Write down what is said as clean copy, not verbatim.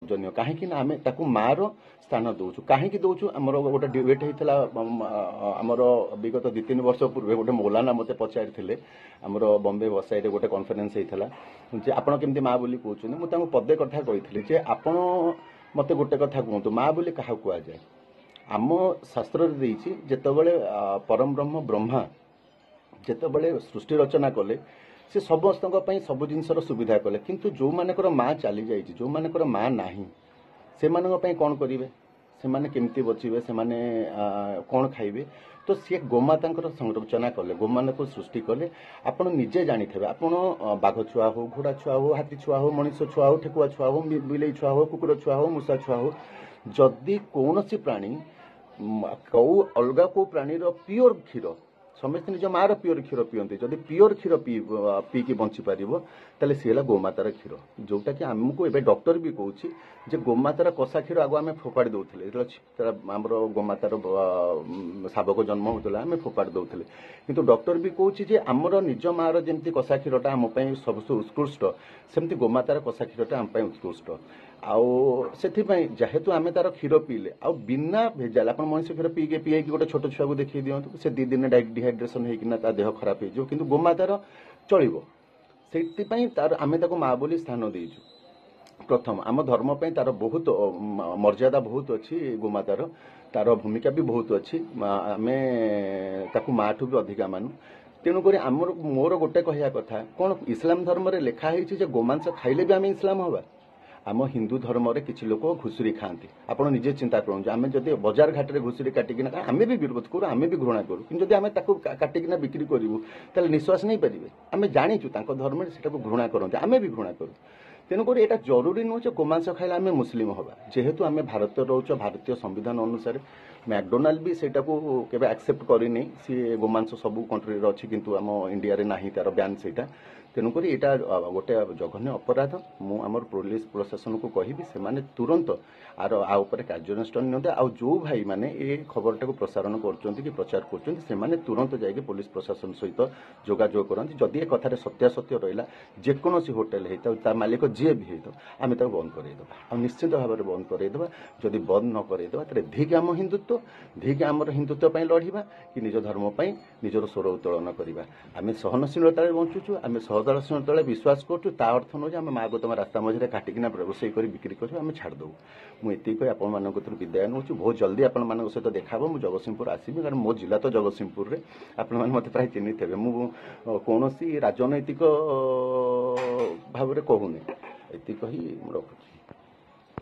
ପୂଜନୀୟ। କାହିଁକି ନା ଆମେ ତାକୁ ମାଆର ସ୍ଥାନ ଦେଉଛୁ। କାହିଁକି ଦେଉଛୁ? ଆମର ଗୋଟେ ଡିବେଟ୍ ହେଇଥିଲା ଆମର ବିଗତ 2-3 ବର୍ଷ ପୂର୍ବେ। ଗୋଟେ ମୌଲାନା ମୋତେ ପଚାରିଥିଲେ, ଆମର ବମ୍ବେ ବସାଇରେ ଗୋଟେ କନଫରେନ୍ସ ହେଇଥିଲା, ଯେ ଆପଣ କେମିତି ମା ବୋଲି କହୁଛନ୍ତି? ମୁଁ ତାଙ୍କୁ ପଦେ କଥା କହିଥିଲି ଯେ ଆପଣ ମୋତେ ଗୋଟେ କଥା କୁହନ୍ତୁ, ମା ବୋଲି କାହାକୁ କୁହାଯାଏ? ଆମ ଶାସ୍ତ୍ରରେ ଦେଇଛି, ଯେତେବେଳେ ପରମ ବ୍ରହ୍ମ ବ୍ରହ୍ମା ଯେତେବେଳେ ସୃଷ୍ଟି ରଚନା କଲେ, ସେ ସମସ୍ତଙ୍କ ପାଇଁ ସବୁ ଜିନିଷର ସୁବିଧା କଲେ, କିନ୍ତୁ ଯେଉଁମାନଙ୍କର ମା ଚାଲିଯାଇଛି, ଯେଉଁମାନଙ୍କର ମା ନାହିଁ, ସେମାନଙ୍କ ପାଇଁ କ'ଣ କରିବେ? ସେମାନେ କେମିତି ବଞ୍ଚିବେ? ସେମାନେ କ'ଣ ଖାଇବେ? ତ ସିଏ ଗୋମାତାଙ୍କର ସଂରଚନା କଲେ, ଗୋମାନଙ୍କୁ ସୃଷ୍ଟି କଲେ। ଆପଣ ନିଜେ ଜାଣିଥିବେ, ଆପଣ ବାଘ ଛୁଆ ହଉ, ଘୋଡ଼ା ଛୁଆ ହଉ, ହାତୀ ଛୁଆ ହଉ, ମଣିଷ ଛୁଆ ହଉ, ଠେକୁଆ ଛୁଆ ହଉ, ବିଲେଇ ଛୁଆ ହଉ, କୁକୁର ଛୁଆ ହଉ, ମୂଷା ଛୁଆ ହଉ, ଯଦି କୌଣସି ପ୍ରାଣୀ କେଉଁ ଅଲଗା କେଉଁ ପ୍ରାଣୀର ପିଓର କ୍ଷୀର, ସମସ୍ତେ ନିଜ ମାଆର ପିଓର କ୍ଷୀର ପିଅନ୍ତି, ଯଦି ପିଓର କ୍ଷୀର ପିଇକି ବଞ୍ଚିପାରିବ, ତାହେଲେ ସିଏ ହେଲା ଗୋମାତାର କ୍ଷୀର। ଯେଉଁଟାକି ଆମକୁ ଏବେ ଡକ୍ଟର ବି କହୁଛି ଯେ ଗୋମାତାର କଷା କ୍ଷୀର ଆଗ ଆମେ ଫୋପାଡ଼ି ଦେଉଥିଲେ। ଯେତେବେଳେ ଆମର ଗୋମାତାର ଶାବକ ଜନ୍ମ ହେଉଥିଲା, ଆମେ ଫୋପାଡ଼ି ଦେଉଥିଲେ। କିନ୍ତୁ ଡକ୍ଟର ବି କହୁଛି ଯେ ଆମର ନିଜ ମାଆର ଯେମିତି କଷା କ୍ଷୀରଟା ଆମ ପାଇଁ ସବୁଠୁ ଉତ୍କୃଷ୍ଟ, ସେମିତି ଗୋମାତାର କଷା କ୍ଷୀରଟା ଆମ ପାଇଁ ଉତ୍କୃଷ୍ଟ। ଆଉ ସେଥିପାଇଁ ଯେହେତୁ ଆମେ ତାର କ୍ଷୀର ପିଇଲେ ଆଉ ବିନା ଭେଜାଲ, ଆପଣ ମଣିଷ କ୍ଷୀର ପିଇକି ପିଆଇକି ଗୋଟେ ଛୋଟ ଛୁଆକୁ ଦେଖେଇ ଦିଅନ୍ତୁ, ସେ 2 ଦିନ ଡିହାଇଡ୍ରେସନ ହେଇକିନା ତା ଦେହ ଖରାପ ହେଇଯିବ। କିନ୍ତୁ ଗୋମାତାର ଚଳିବ। ସେଇଥିପାଇଁ ତାର ଆମେ ତାକୁ ମା ବୋଲି ସ୍ଥାନ ଦେଇଛୁ। ପ୍ରଥମ ଆମ ଧର୍ମ ପାଇଁ ତାର ବହୁତ ମର୍ଯ୍ୟାଦା ବହୁତ ଅଛି, ଗୋମାତାର ତାର ଭୂମିକା ବି ବହୁତ ଅଛି। ଆମେ ତାକୁ ମାଠୁ ବି ଅଧିକା ମାନୁ। ତେଣୁକରି ଆମର ମୋର ଗୋଟେ କହିବା କଥା, କ'ଣ ଇସଲାମ ଧର୍ମରେ ଲେଖା ହେଇଛି ଯେ ଗୋମାଂସ ଖାଇଲେ ବି ଆମେ ଇସଲାମ ହବା? ଆମ ହିନ୍ଦୁ ଧର୍ମରେ କିଛି ଲୋକ ଘୁଷୁରୀ ଖାଆନ୍ତି। ଆପଣ ନିଜେ ଚିନ୍ତା କରନ୍ତୁ, ଆମେ ଯଦି ବଜାର ଘାଟରେ ଘୁଷୁରୀ କାଟିକିନା, ଆମେ ବି ବିରୋଧ କରୁ, ଆମେ ବି ଘୃଣା କରୁ, କିନ୍ତୁ ଯଦି ଆମେ ତାକୁ କାଟିକିନା ବିକ୍ରି କରିବୁ, ତାହେଲେ ନିଶ୍ୱାସ ନେଇପାରିବେ? ଆମେ ଜାଣିଛୁ ତାଙ୍କ ଧର୍ମରେ ସେଟାକୁ ଘୃଣା କରନ୍ତି, ଆମେ ବି ଘୃଣା କରୁ। ତେଣୁକରି ଏଇଟା ଜରୁରୀ ନୁହଁ ଯେ ଗୋମାଂସ ଖାଇଲେ ଆମେ ମୁସଲିମ ହେବା। ଯେହେତୁ ଆମେ ଭାରତରେ ରହୁଛୁ, ଭାରତୀୟ ସମ୍ବିଧାନ ଅନୁସାରେ ମ୍ୟାକଡୋନାଲ୍ଡ ବି ସେଇଟାକୁ କେବେ ଆକ୍ସେପ୍ଟ କରିନି। ସିଏ ଗୋମାଂସ ସବୁ କଣ୍ଟ୍ରିରେ ଅଛି, କିନ୍ତୁ ଆମ ଇଣ୍ଡିଆରେ ନାହିଁ, ତାର ବ୍ୟାନ୍ ସେଇଟା। ତେଣୁକରି ଏଇଟା ଗୋଟେ ଜଘନ୍ୟ ଅପରାଧ। ମୁଁ ଆମର ପୋଲିସ ପ୍ରଶାସନକୁ କହିବି, ସେମାନେ ତୁରନ୍ତ ଆର ଆ ଉପରେ କାର୍ଯ୍ୟାନୁଷ୍ଠାନ ନିଅନ୍ତୁ। ଆଉ ଯେଉଁ ଭାଇମାନେ ଏ ଖବରଟାକୁ ପ୍ରସାରଣ କରୁଛନ୍ତି କି ପ୍ରଚାର କରୁଛନ୍ତି, ସେମାନେ ତୁରନ୍ତ ଯାଇକି ପୋଲିସ ପ୍ରଶାସନ ସହିତ ଯୋଗାଯୋଗ କରନ୍ତି। ଯଦି ଏ କଥାରେ ସତ୍ୟାସତ୍ୟ ରହିଲା, ଯେକୌଣସି ହୋଟେଲ ହେଇଥାଉ, ତା ମାଲିକ ଯିଏ ବି ହେଇଥାଉ, ଆମେ ତାକୁ ବନ୍ଦ କରେଇଦେବା, ଆଉ ନିଶ୍ଚିତ ଭାବରେ ବନ୍ଦ କରେଇଦେବା। ଯଦି ବନ୍ଦ ନ କରେଇଦେବା, ତାହେଲେ ଧିକ୍ ଆମ ହିନ୍ଦୁତ୍ୱ, ଧିକ୍ ଆମର ହିନ୍ଦୁତ୍ୱ ପାଇଁ ଲଢ଼ିବା କି ନିଜ ଧର୍ମ ପାଇଁ ନିଜର ସ୍ୱର ଉତ୍ତୋଳନ କରିବା। ଆମେ ସହନଶୀଳତାରେ ବଞ୍ଚୁଛୁ, ଆମେ ସହନଶୀଳତାରେ ବିଶ୍ୱାସ କରୁଛୁ। ତା ଅର୍ଥ ନୁହେଁ ଯେ ଆମେ ମାଆକୁ ତମ ରାସ୍ତା ମଝିରେ କାଟିକିନା ରୋଷେଇ କରି ବିକ୍ରି କରିବୁ, ଆମେ ଛାଡ଼ିଦେବୁ। ମୁଁ ଏତିକି କହି ଆପଣମାନଙ୍କ କତିରୁ ବିଦାୟ ନେଉଛି। ବହୁତ ଜଲ୍ଦି ଆପଣମାନଙ୍କ ସହିତ ଦେଖା ହେବ। ମୁଁ ଜଗତସିଂହପୁର ଆସିବି, କାରଣ ମୋ ଜିଲ୍ଲା ତ ଜଗତସିଂହପୁରରେ। ଆପଣମାନେ ମୋତେ ପ୍ରାୟ ଚିହ୍ନିଥିବେ। ମୁଁ କୌଣସି ରାଜନୈତିକ ଭାବରେ କହୁନି। ଏତିକି କହି ମୁଁ ରଖୁଛି।